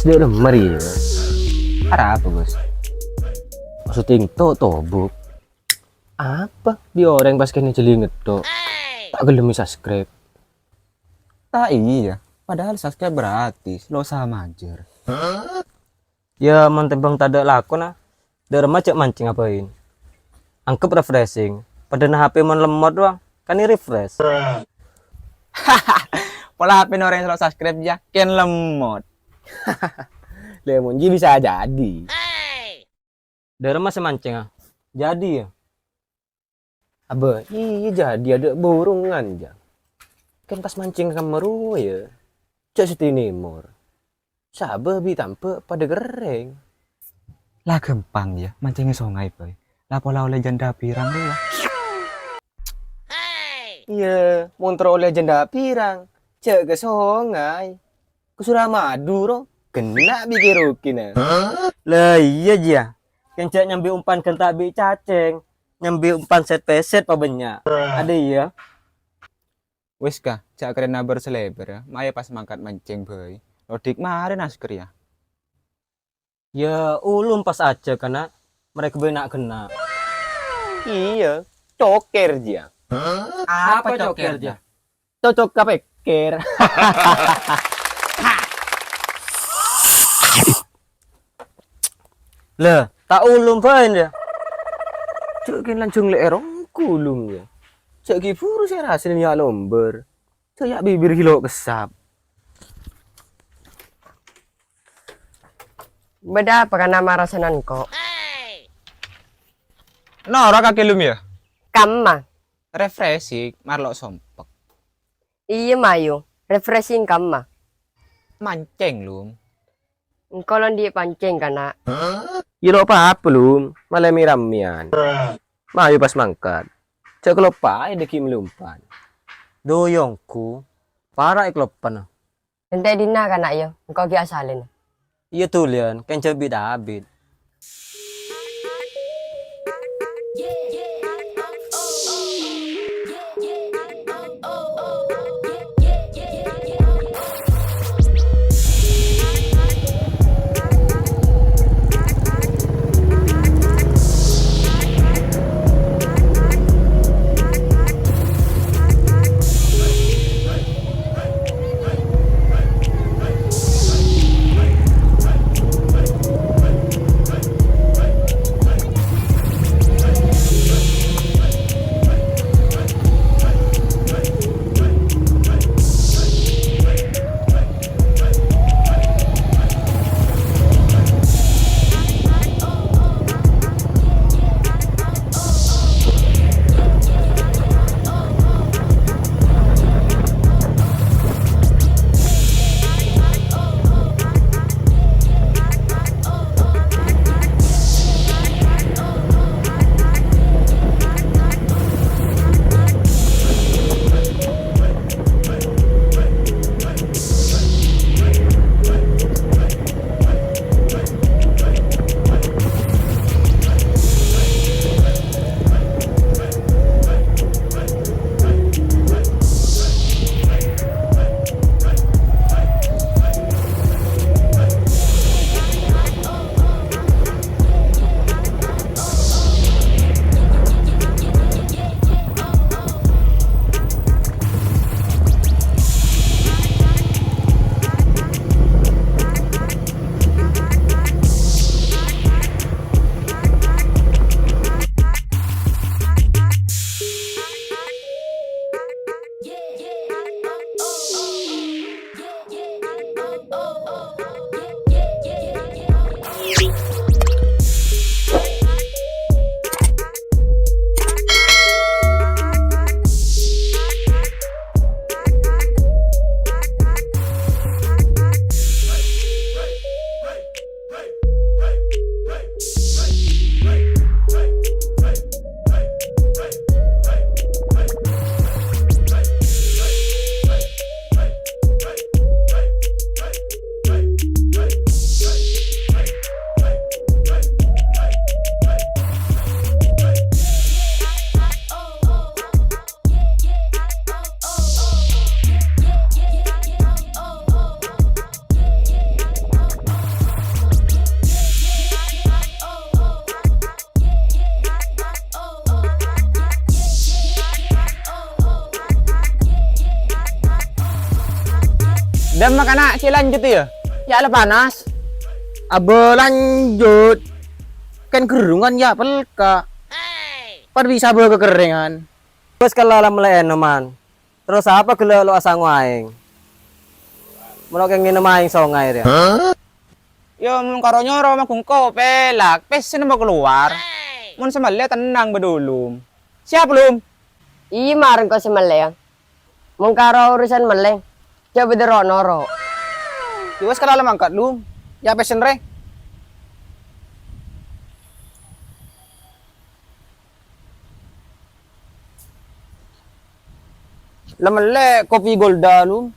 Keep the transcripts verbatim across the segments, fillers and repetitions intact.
Dek, mari ya. Arapa, Bos? Syuting to, tobuk. Apa? Bi' orèng pas kènè jhâlingèt to. Ta' ghellem subscribe. Ta' iyâ, padahal subscribe gratis, lo' osa majâr. Ya, mon tèmbhâng tadâ' lakona, dâ' remma jhâ' mancèngnga bhâi. Angghep refreshing, padâna H P mon lemmot doang, kan refresh. Pola H P-na orèng sè lo' subscribe jâ, kèng lemmot. Lè, mon jiyâ bisa jadi. Dâ' remma sè mancèngnga? Jadi, ya? Abbâ, iyâ jadi, adâ' burungan, jâ. Kan pas mancèng ka marè, ya. Jhâ' sè tènèmor. Sabâ bi' tambâ padâ kerrèng. La ghâmpang, ya, mancèngnga songay bhâi. La pola ollè jhândhâ pirang rowa. Iyâ, mon terro ollè jhândhâ pirang, jhâ' ka songay. Ka Suramadu, ro, ghenna' bi' kè-rokèna. La iyâ, jiyâ. Kèng jhâ' nyambi umpan ghânta' bi' cacèng, nyambi umpan sèt-pèsèt pabânnya'. Adâ iyâ. Wis, Ka, jhâ' karè nabâr-salèbâr, ya. Mayu pas mangkat mancèng bhâi. Lo' dik marè naskèr, ya. Ya, ulun pas ajâk, kana', marè ghâbây na'-ghenna'. Iyâ, cokèr, jiyâ. Apa cokèr, jiyâ? Cocok ka pèkkèr. Lah, ta' ulun bhâi, ya. Jhâ' ghi' lanjhâng lè' èrong kulung, ya. Jhâ' ghi' buru sè rassana ya' lombâr. Jhâ' ya' bibir ghi' lo' kessap. Bâdâ apa kana' marasana engko'? Noro' kakè, Lum, ya? Kamma? Refreshing, marlo sompek. Iyâ, mayu. Refreshing kamma? Mancèng, Lum. Engko' lo' andi' pancèng, kana'. Iyâ, lo' pa-apa, Lum. Malè mè-rammèyan. Mayu pas mangkat. Jhâ' kaloppaè dâgghi' malompat. Dhu, yâ ongghu. Para' èkaloppana. Ènte' dinna', kana', yâ, engko' ghi' asalèn. Iyâ, dhuliyân, kèng jhâ' bit-abit. Dâmma kana' sè lanjut, yâ? Yâ la panas. Abâ lanjut. Kan gerrungan yâ pelka. Pas bisa bâ kakerrèngan. Bos kala la mellè ènoman. Terros apa ghellâ' lo' asango aèng? Molo kèngèng nèma aèng songay rèya. Yâ, mon karo nyoro ma' ghun engko' pèlak, pèssèna ma' kalowar. Mon sè mellè tennang bâdâ Lum. Siap, Lum? Iyâ, marèng engko' sè mellè, yâ. Mon karo urusan mellè, jhâ' bâdâ ro'-noro'. Yâ wes, kala la mangkat, Lum. Yâ, pèssèna rè. La mellè kopi Golda, Lum.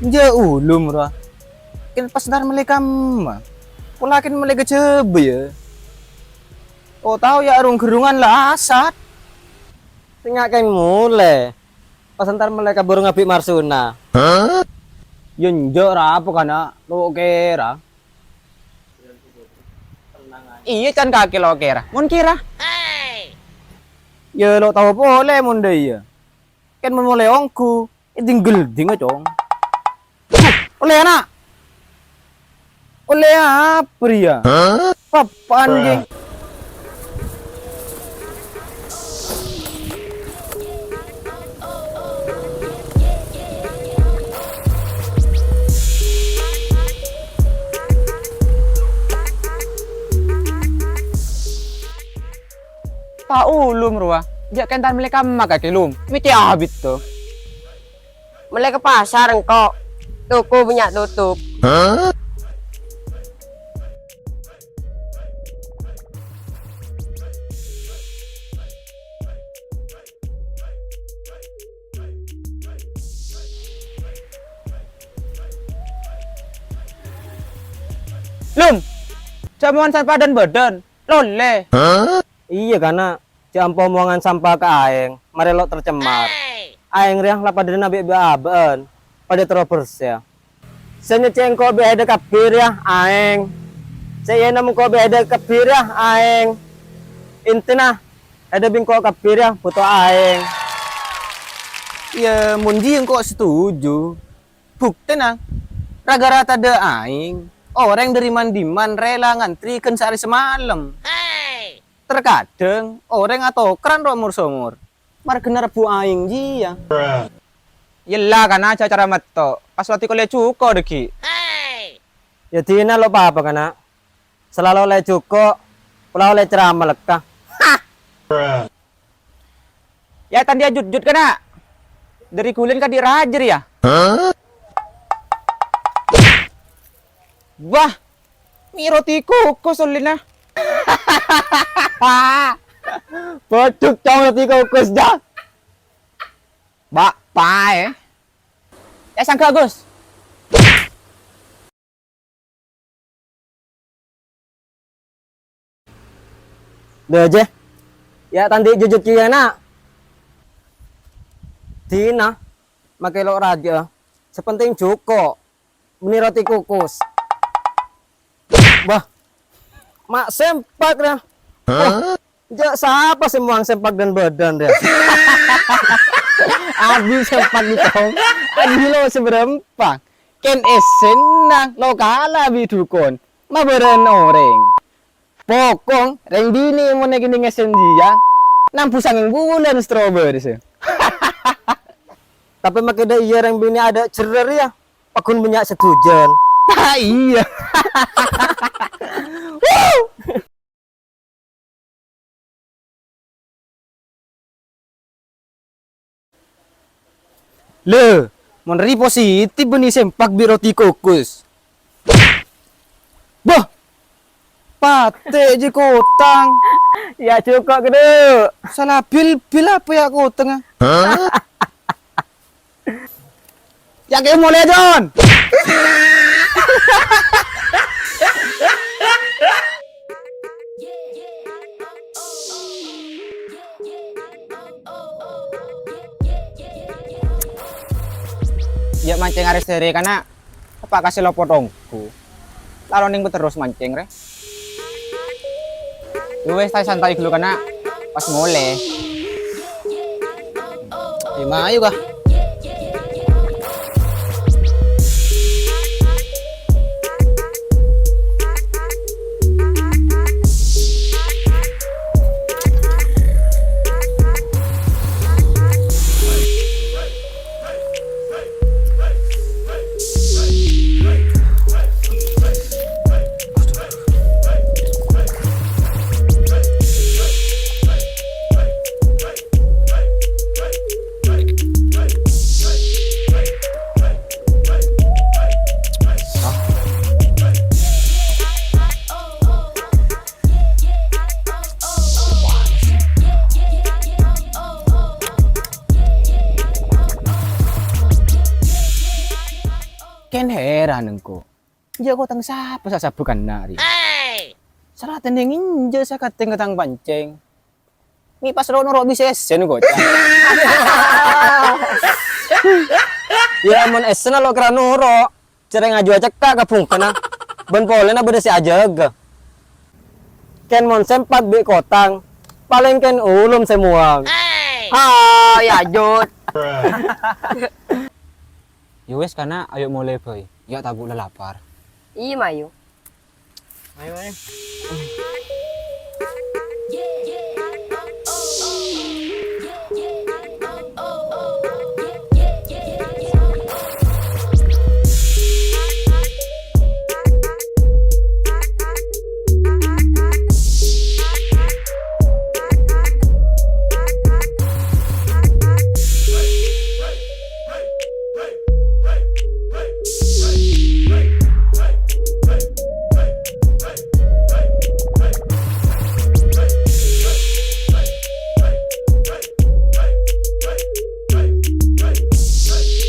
Enjâ' Lum rowa. Kèng pas entar mellè kamma. Pola kèng mellè ka Jhâbâ, yâ. Oh, tao, yâ, arung-gerrungan la asat. Sènga' kèng molè. Pas entar mellè ka bhurung abi' Marsuna. Yâ enjâ' ra apa kana', lo' kèra. Iyâ, can kakè lo' kèra. Mon kèra? Yâ, lo' tao polè mon dâ' iyâ. Kèng mon molè ongghu, èdingghâl dinga, Cong. Ollè, ana'. Ollè apa rèya? Hah? Papa'an, Bruh. Ghi. Tao Lum rowa, jhâ' kèng entar mellè kamma kakè, Lum. Mèkkè abit, to. Mellè ka pasar engko'. Toko bânnya' totop. Hah? Lum, jhâ' mowan sampa dân-bâdân, lollè. Hah? Iyâ, kana'. Jhâ' ampo mowangan sampa ka aèng, marè lo' tercemar. Aèng rèya la padâna bi' bâ'-abâ'ân, padâ terro bersè. Sè nyèccè' engko' bi' hèdâ kabbhi rèya aèng. Sè èènom engko' bi' hèdâ kabbhi rèya aèng. Intèna, hèdâ bi' engko' kabbhi rèya bhuto aèng. Iyâ, mon jiyâ engko' setuju. Buktèna, ra-ghârâ tadâ' aèng, orèng dâri man-dimman rèla ngantri ghân saarè samalem. Terkadhâng orèng atokaran ro'-mor-somor, marghâna rebbhu aèng jiyâ. Yella kana' jhâ' cara metto, pas lo' tiko lè jhuko' dâggi'. Yâ dinah lo' pa-apa kana'. Sala lo' lè jhuko', pola ollè cerama lekka. Yâ tandhiyâ jhujhut kana'. Dâri ghulina kadhi' rajâ rèya. Wah, mè' roti kukus ollèna. Bâdhuk, Cong, roti kukus, jâ. Bâ' paè. Yâ, sangghâ, Gus. Dâ' jâ. Yâ, tandhi' jhujhut kèya, na'. Dinah, makè lo' rajâ. Sè pentèng jhuko'. Bânnè roti kukus. Bâh. Ma' sempak, na'. Hah? Jâ' sapa sè mowang sempak dân-bâdân rèya? Abi sempak dhi', Cong. Abi lo' sè bârâmpa. Kèng èssèna lo' kala bi' dhukon. Mabârân orèng. Pokok rèng binè' mon èkennèng èssèna jiyâ. Nambu sangèng bulân stroberi sè. Tapè makè dâ' iyâ rèng binè' adâ' jherrâ rèya. Paggun bânnya' sè dhujân. Ah, iyâ. Wuh! Lè, mon rè positif bânnè sempak bi' roti kukus. Bâh! Patè' jiyâ kotang. Yâ, jhuko' ghâdhu. Sala bil-bil apa yâ kotangnga? Hah? Yâ, kèya molè, Jon. Yâ mancèng arè-sèrè, kana'. Apa' kasè lopot ongghu. Laro nèng terros mancèng, rè. Yâ wes, santai ghâllu, kana'. Pas molè. Yâ, mayu, kah? Kèng heran engko'. Iyâ, kotang sapa sè asabbhu kana' rèya? Sala tennèng enjâ' sè katèng-katèng pancèng. Mè' pas ro'-noro' bisa èssèna, koca'na. Yâ, mon èssèna lo' kèra noro', cèrèng ajuwâ cekka' ka bungkana. Bân polèna bâdâ sè ajâgâ. Kèng mon sempat bi' kotang, palèng kèng ulum sè muwang. Ha, yâ, Jut. Yâ wes, kana', ayo molè bhâi. Yâ, tabu' la lapar. Iyâ, mayu. Ayo, ayo.